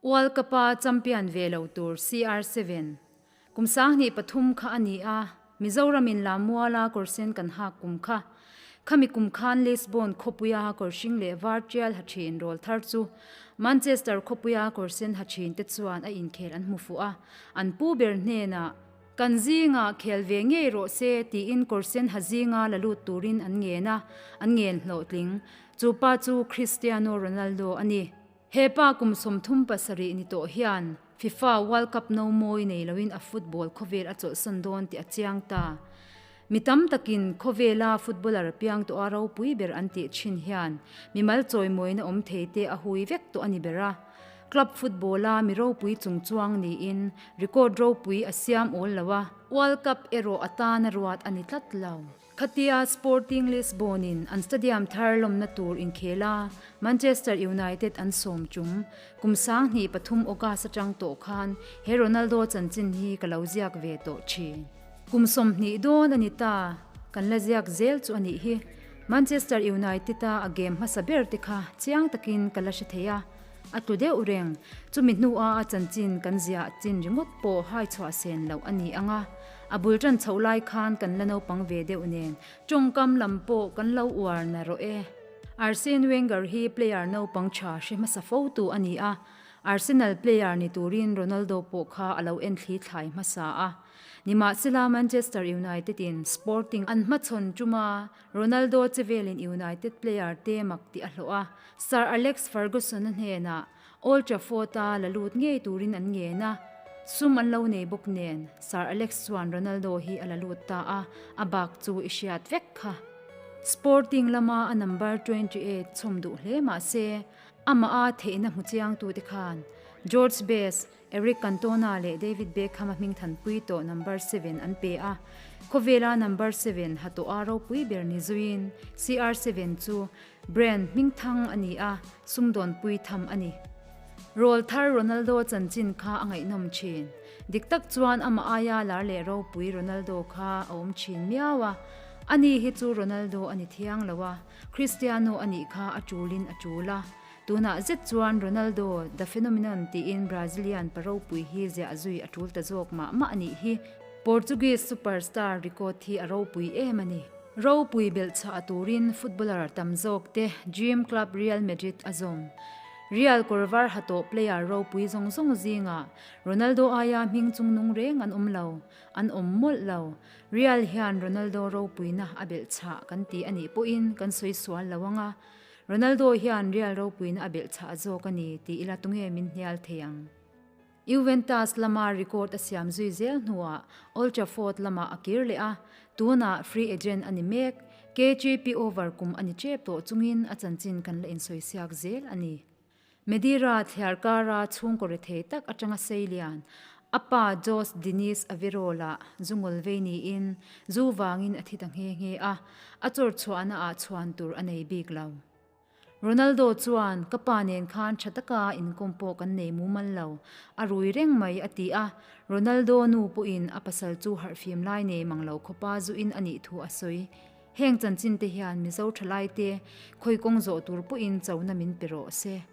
World Cup-a champion ve lo tur CR7 kum 23 kha a ni a, Mizoramin Lammuala kawr sen kan hak kum kha. Khami kum khan Lisbon khawpuia kawr hring leh var tial ha thin rawl thar chu Manchester khawpuia kawr sen ha thin te chuan a inkhel an hmu fuh a, an pu ber hnenah, Kan zingah khel ve ngei rawh se tiin kawr sen ha zinga la lut turin an ngen a, an ngen hlawhtling. Chu pa chu Cristiano Ronaldo a ni. He pa kum 37 ni tawh hian FIFA World Cup no mawi nei loin a football khawvel a chawlhsan dawn tih a chiang ta. Mi tam takin khawvela footballer piang tawh a ropui ber an tih thin hian mimal chawimawina awm thei te a hui vek tawh a ni ber a. Club football-a mi ropui chungchuang niin record ropui a siam awl lo a, World Cup erawh a tan a ruat a ni tlat lo. Khatia Sporting Lisbon-in an stadium thar lawmna tur inkhel a, Manchester United an sawm tum kum 2003 August atang tawh khan he Ronaldo chanchin hi ka lo ziak ve tawh thin. Kum 20 dawn a ni ta, kan la ziak zel chu a nih hi. Manchester United-a a game hmasa ber te kha chiang takin ka la hre thei a, a tlu deuh reng. Chumi hnua a chanchin kan ziah chin ringawt pawh hai chhuah sen loh a ni ang a. A bul tan chhoh lai khan kan la naupang ve deuh nen tawngkam lam pawh kan lo uar na rawh e. Arsene Wenger hi player naupang tha hre hmasa fo tu a ni a, Arsenal player ni turin Ronaldo pawh kha a lo en thli thlai hmasa a. Nimahsela Manchester United in Sporting an hmachhawn tuma Ronaldo chevelin United player te mak tih a hlawh a, Sir Alex Ferguson-a hnenah Old Trafford-a la lut ngei turin an ngen a, sum an lo nei bawk nen Sir Alex chuan Ronaldo hi a la lut ta a, a bak chu i hriat vek kha. Sporting lama a number 28 chhawm duh hle mah se, amah a theihna hmu chiangtute khan George Best, Eric Cantona leh David Beckham a hmingthanpui tawh number 7 an pe a, khawvela number 7 ha tawh a ropui ber ni zuiin CR7 chu Brand hmingthang a ni a, sumdawnpui tham a ni. Rawl thar Ronaldo chanchin kha a ngaihnawm thin. Dik tak chuan amah aia lar leh ropui Ronaldo kha a awm thin miau a. Ani hi chu Ronaldo a ni thiang lo a, Cristiano a nih kha a tulin a tul a. Tunah zet chuan Ronaldo the phenomenon tiin Brazilian pa ropui hi ziah zui a tul ta zawk mah mah a nih hi. Portuguese superstar record hi a ropui em a ni. Ropui belhchhah turin footballer tam zawk te dream club Real Madrid a zawm. Real kawr var ha tawh player ropui zawng zawng zingah Ronaldo aia hming chungnung reng an awm lo, an awm mawlh lo. Real hian Ronaldo ropuina a belhchhah kan ti a nih pawhin kan sawi sual lo ang a, Ronaldo hian Real ropuina a belhchhah zawk a ni tih ila tunge min hnial thei ang? Juventus lama record a siam zui zel hnuah Old Trafford lamah a kir leh a, tunah free agent a ni mek. KGP over kum a ni tep tawh chungin a chanchin kan la insawi siak zel a ni. Madeira thliar kara chhungkaw rethei tak atanga sei lian, a pa Jose Dinis Aveiro lah zu ngawl vei niin zu vangin a thi ta nghe nghe a, a chawr chhuahna ah chhuan tur a nei bik lo. Ronaldo chuan, Ka pa nen khan tha taka inkawm pawh kan nei mumal lo, a rui reng mai, a ti a. Ronaldo nu pawhin a pasal chu harhfim lai nei mang lo khawpa zuin a nih thu a sawi. Heng chanchin te hian Mizo thalaite khawi kawng zawh tur pawhin chona min pe rawh se.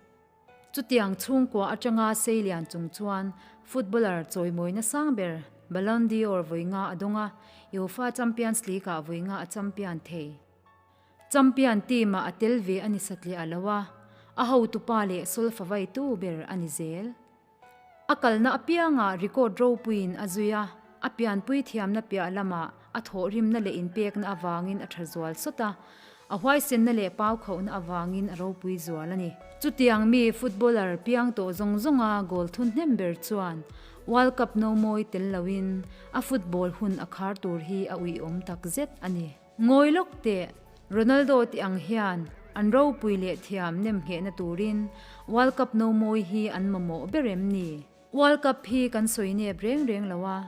Chutiang chhungkua atanga sei lian chung chuan footballer chawimawina sang ber Ballon d'Or vawi nga a dawng a, UEFA Champions League-ah vawi nga a champion thei. Champion team-ah a tel ve a ni satliah lo a, a hotupa leh solfa vaitu ber a ni zel. A kalna apiangah record ropuiin a zui a, a pianpui thiamna piah lamah a thawhrimna leh inpekna avangin a tha zual sawt a, a huaisenna leh pau khauhna avangin a ropui zual a ni. Chutiang mi footballer piang tawh zawng zawnga goal thun hnem ber chuan World Cup no mawi tel loin a football hun a khar tur hi a uiawm takzet a ni. Ngawi lawk teh, Ronaldo tih ang hian an ropui leh thiam nem nghehna turin World Cup no mawi hi an mamawh ber em ni? World Cup hi kan sawi nep reng reng lo a,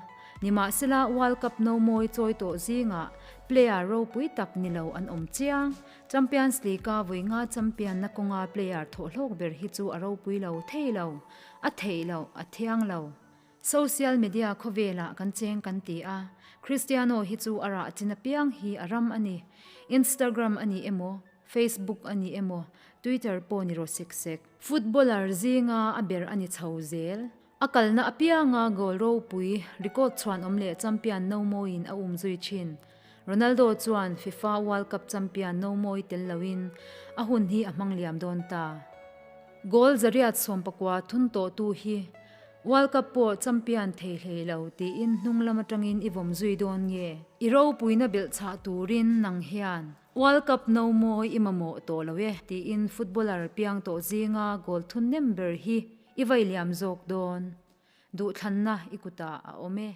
nimahsela World Cup no mawi chawi tawh zingah player ropui tak ni lo an awm chiang. Champions League-a vawi nga champion na kawnga player thawhhlawk ber hi chu a ropui lo thei lo, a theih loh, a thiang lo. Social media khawvelah kan cheng kan ti a, Cristiano hi chu a rah chin apiang hi a ram a ni. Instagram a ni emaw, Facebook a ni emaw, Twitter pawh ni raw sek sek. Footballer zinga a ber a ni chho zel. A kalna apianga goal ropui, record chhuanawm leh champion nomawiin a umzui thin. Ronaldo chuan FIFA World Cup champion nomawi tel loin a hun hi a hmang liam dawn ta. Goal 190 thun tawhtu hi World Cup pawh champion thei hlei lo tiin hnung lam atangin i vawm zui dawn nge? I ropuina belh chhah turin nang hian World Cup nomawi i mamawh tawh lo e tiin footballer piang tawh zinga goal thun nem ber hi i vai liam zawk dawn. Duhthlanna i kutah a awm e.